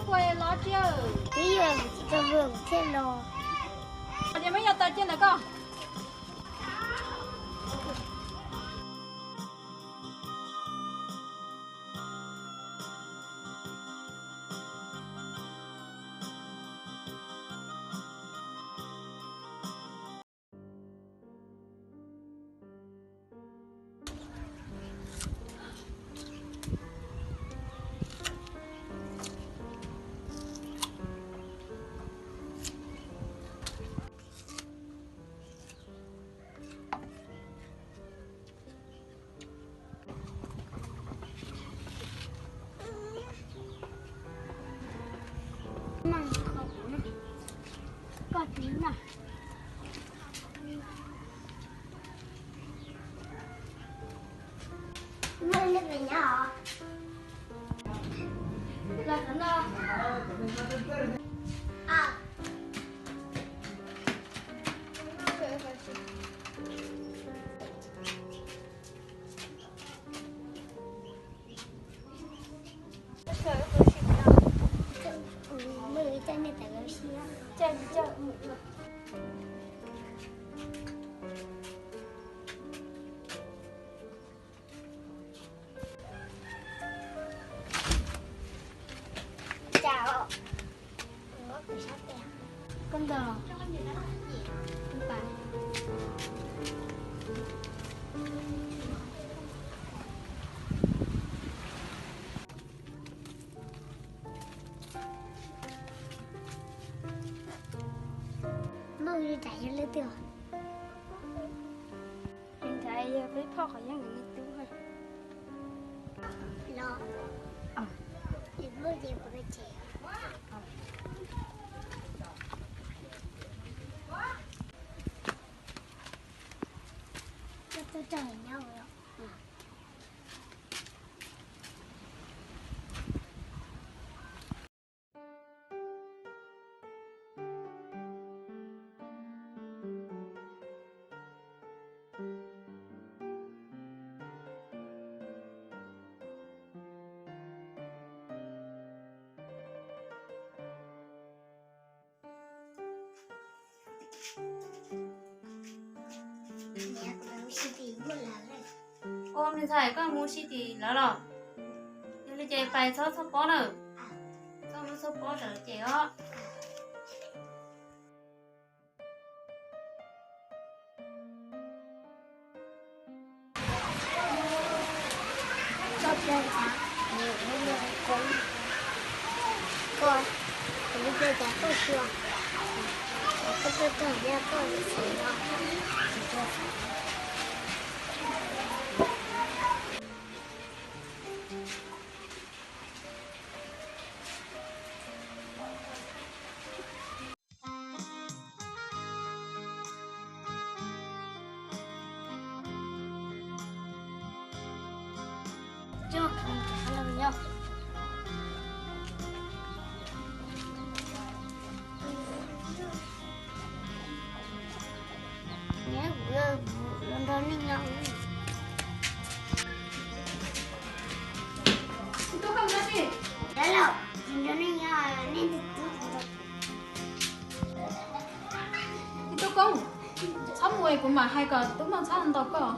Ua los tsi, twb yog tsis tau luag thiaj los. Ces muab yog tau cia ntawm koj. Koj tsis na. Muaj nej pem nyob os. Los qhov no. Koj ntog. Muaj li cas yog leej twg? Ntawd yog peb phauj qhov yeeb nws tub. Los, es muaj ces kuv cem. Koj tuaj txog nyob ua. Ua me ntxhais, koj mus ua si tim lawv los? Yog li ces pais txhob txhob pob na. Txhob mus txhob pob raws ces os. Tub Koob, txhob mus es kuv mam hais kom tub Mooj txhob ntaus koj.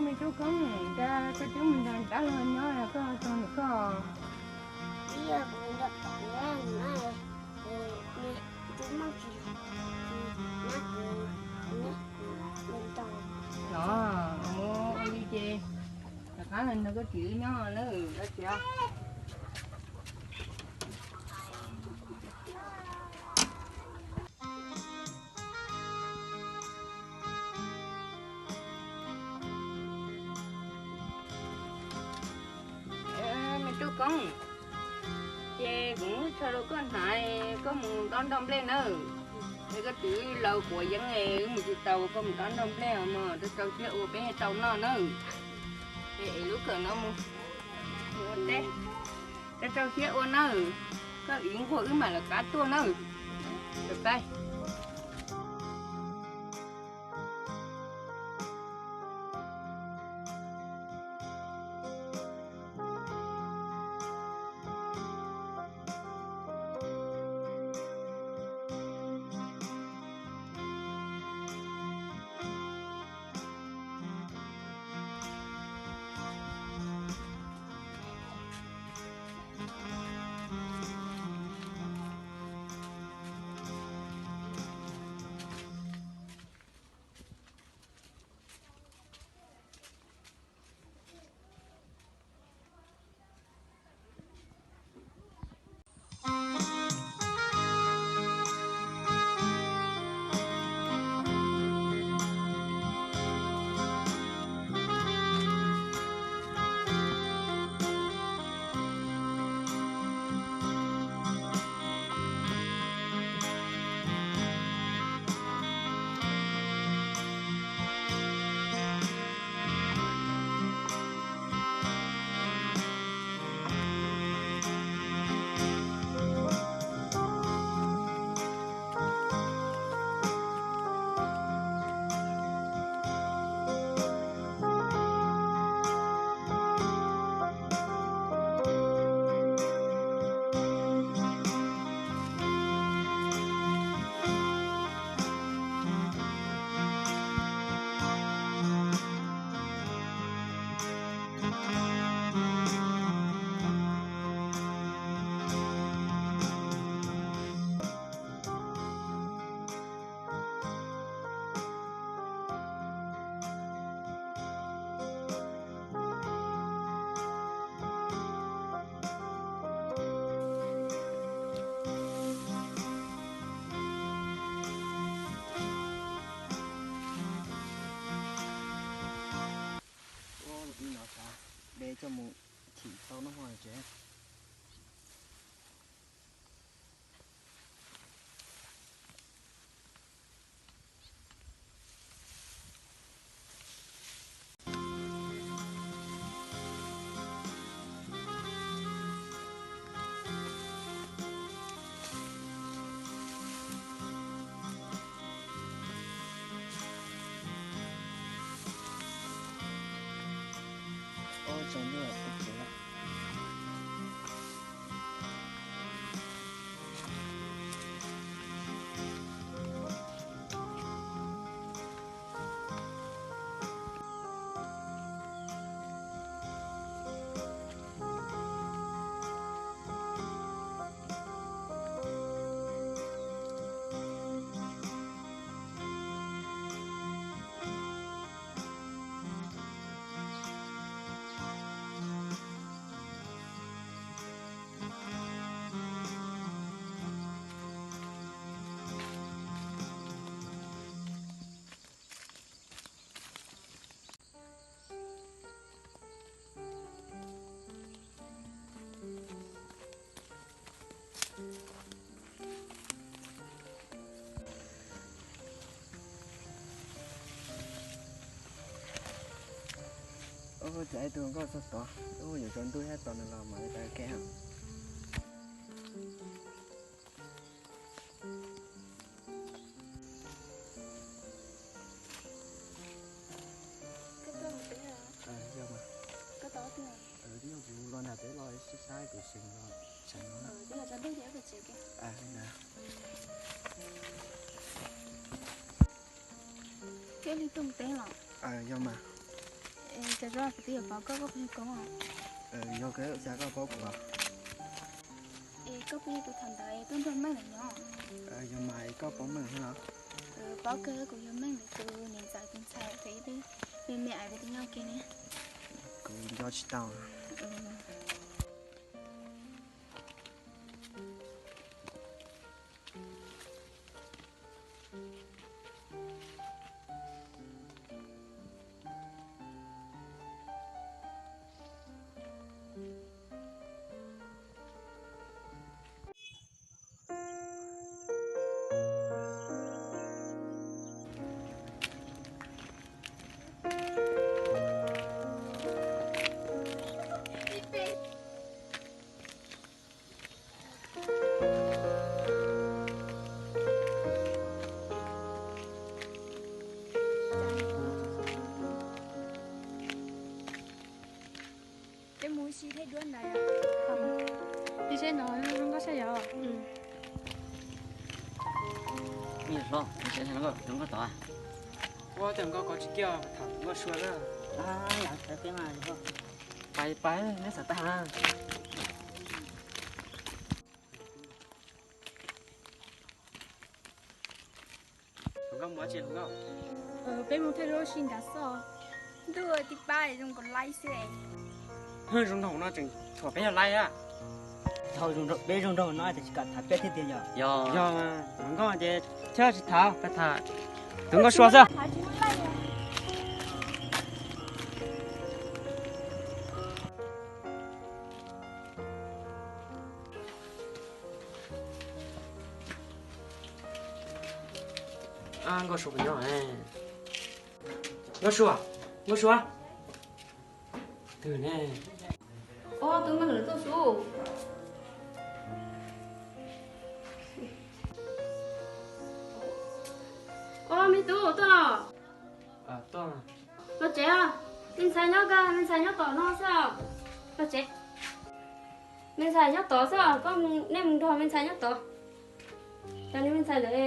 Me tub Koob, cas koj twb mus nrog dab laug nyob koj txog nws koj. Los, ua li ces rov qab los nrog koj txiv wb nyob lawm, dab tsi os. Me tub Koob, ces kuv muab tsho rau koj hnav, koj mus dob nroj nplej nawb. Es koj txiv laus quav yeeb es wb mus tsis tau, koj mus dob nroj nplej os mog, rau rau siab ua peb thiaj tau noj nawb. Es lub kawm no mus ua teb, rau rau siab ua nawb. Koj ib nquag wb mam lawv qab tuaj nawb. Pais. Tau no ho tsev. Ua cas ib tug nkauj txog tod, ua yuav tsaus ntuj thiab tos nws los mam li pais ua ke. Yog mas, twb yog kuv los nram teb los sib saib kuv seev los tsev no. Thiab li Tooj teb los? Yog mas. Cas kuv twb yuav paub koj, koj puas yog Koob? Yog kawg, cas koj paub kuv? Es koj puas yog tus thaum ntawd tuaj nrog Meej lawv nyob? Yog mas, koj paub Meej thiab los? Paub kawg, kuv yog Meej lawv tus niam ntxawm tus ntxhais, thaum ub peb me me ais peb twb nyob ua ke ne. Kuv nco tsis tau. Peb mus ua si thiab duab ntawd. Peb seb no zoo nkauj saib yom. Hlob, zoo nkauj tod. Ua cas nkauj ko tsis kiaj, tham nkauj sua lawm. Pais pais, neb xav tag na. Hluas nkauj mus dab tsi hluas nkauj? Peb mus thaij duab ua si nrad xwb. Ntuj, tib pab zoo nkaus laib xwb. Zoo nraug no tseem thuam peb yog laib a. Peb zoo nraug no tias tsis kam tham peb thiab tiag yog? Yog, hluas nkauj ces thiab tsis tham, peb tham tus nkauj sua xwb. Nkauj sua puas nyob? Nkauj sua, nkauj sua. Twg ne? Ua, tus Meej lawv tuaj sub. Ua, me tub tuaj los. Los tsev os. Me ntxhais nyob kawg, me ntxhais nyob tom no xwb os. Los tsev. Me ntxhais nyob tod xwb os, koj, nej mus nrog me ntxhais nyob tod. Cas nws me ntxhais ntawd,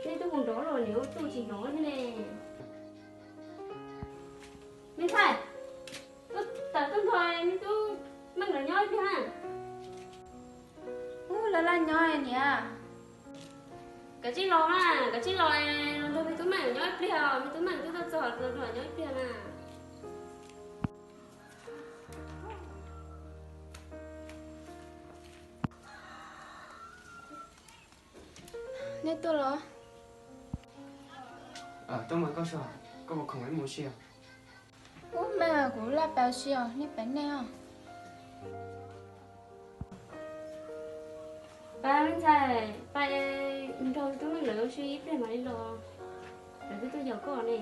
nej twb mus nrov los nws tuaj tsis nrov thiab ne. Me ntxhais, tawm tuaj nrog me tub Meej lawv nyob ib pliag na. Ub, lawv laj nyob niam. Kav tsij los mas, kav tsij los, los nrog me tub Meej lawv nyob ib pliag, me tub Meej twb tuaj txog, los nrog nyob ib pliag mas. Nej tuaj los? Tuaj mas koj sua, koj puas khoom wb mus ua si os? Ub, Meej, kuv laj pais ua si os, nej pais nej os. Pab ntxhais, pab nrog tub lawv ua si ib pliag mam li los, lawv twb tuaj yaum koj ne.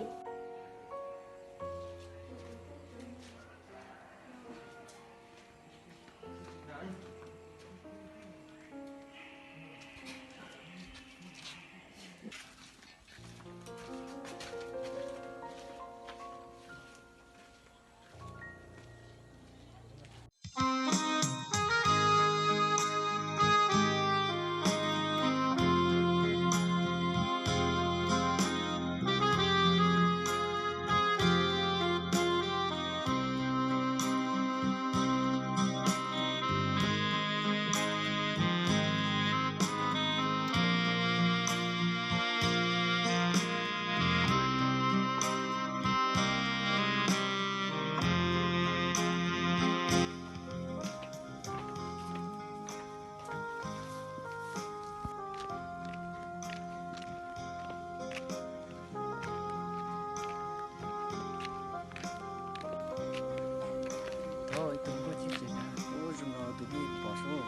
Thov ib tug nkauj txib tsev na, ua zoo nkaus tus pib pom sub,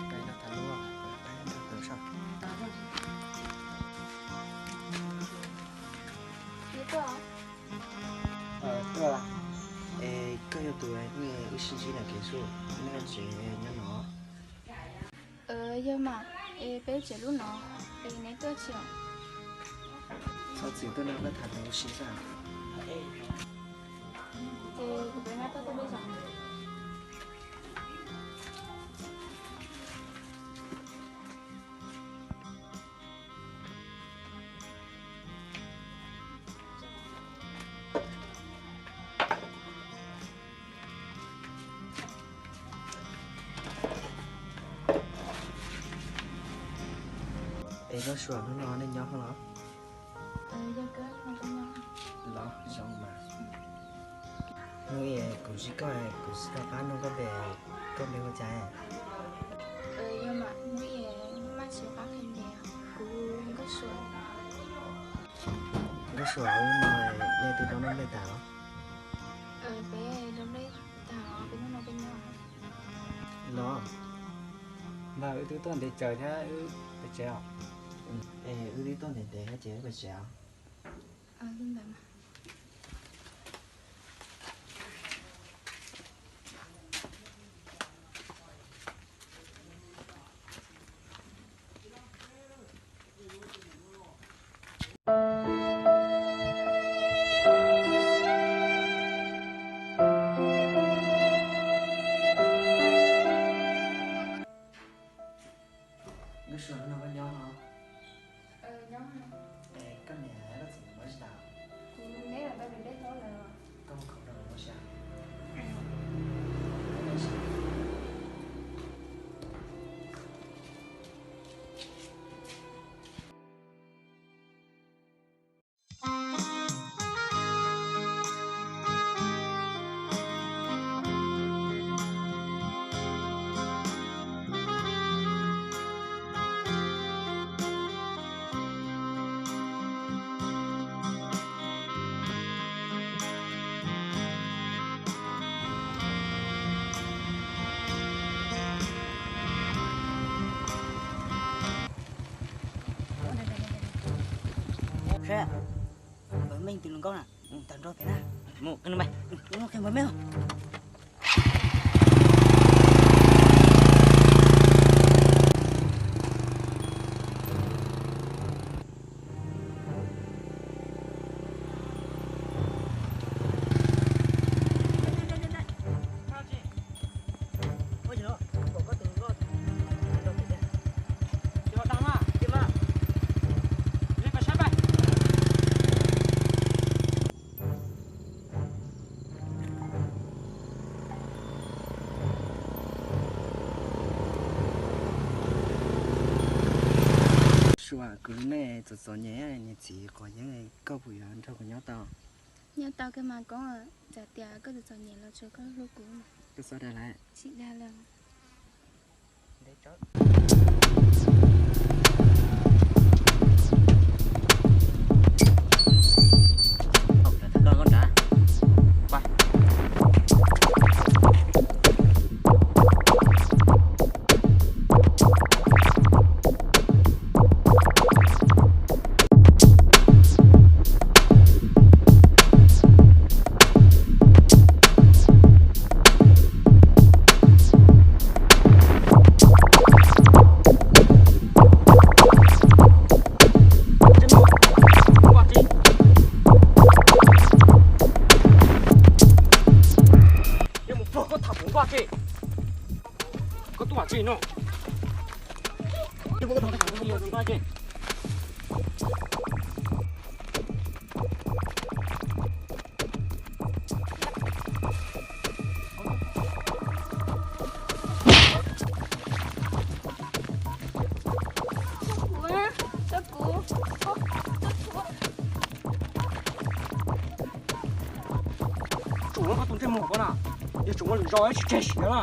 peb los tham lus, peb nrog tawm sab. Tuaj, es koj yog tus wb sib ntsib na kev sub, nej tsev nyob no? Yog mas, es peb tsev lub no, es neb tuaj tsis? Txhob txwm tuaj no koj tham lus ua si xwb. Ces kuv peb nab tuaj tuaj peb zos. Es Nkauj Sua, hnub no nej nyob kho los? Los zoo mas. Hnub ib kuv ntsib koj, kuv tsis tau qab nug koj npe, koj npe hu cas? Yog mas, hnub ib maj tsis qab qhia npe, kuv Nkauj Sua. Nkauj Sua, hnub no nej twb dob nplej tag los? Peb dob nplej tag, peb hnub no peb nyob. Los, ntawd wb twb tuaj ntev tsawv thiab, wb pais tsev os. Es wb twb tuaj ntev ntev thiab ces wb pais tsev os. Nkauj Sua, hnub no koj nyob no? Koj niam koj txiv muab tsis tau? Kuv neb los tau pem dej hlob lawm. Koj mus khawb rau lawv ua si. Seb, Npawg Meej tus hluas nkauj na, tawm nrog peb na. Mus qhia Npawg Meej. Sua, kuv lub neej txom txom nyem, niam txiv quav yeeb, koj puas yuav nrog kuv nyob tau? Nyob tau kawg mas koob, txawm tias koj txom txom nyem los tsuav koj hlub kuv. Koj txhob dag lawm. Tsis dag lawm. Koj tuaj tsis no. Tsum koj tus ntsej muag ko na, yog tsum ua lwm zaus tsis tseg siav na.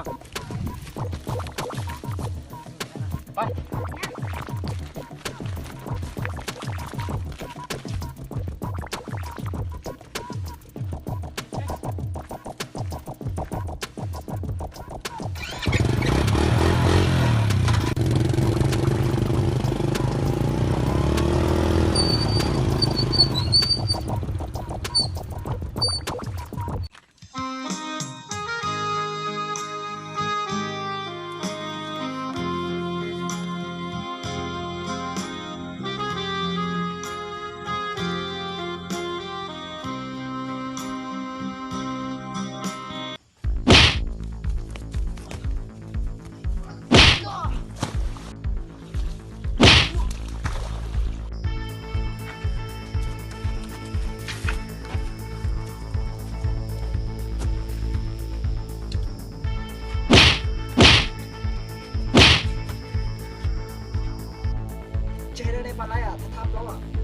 Tseg nej pab laib thab plaub.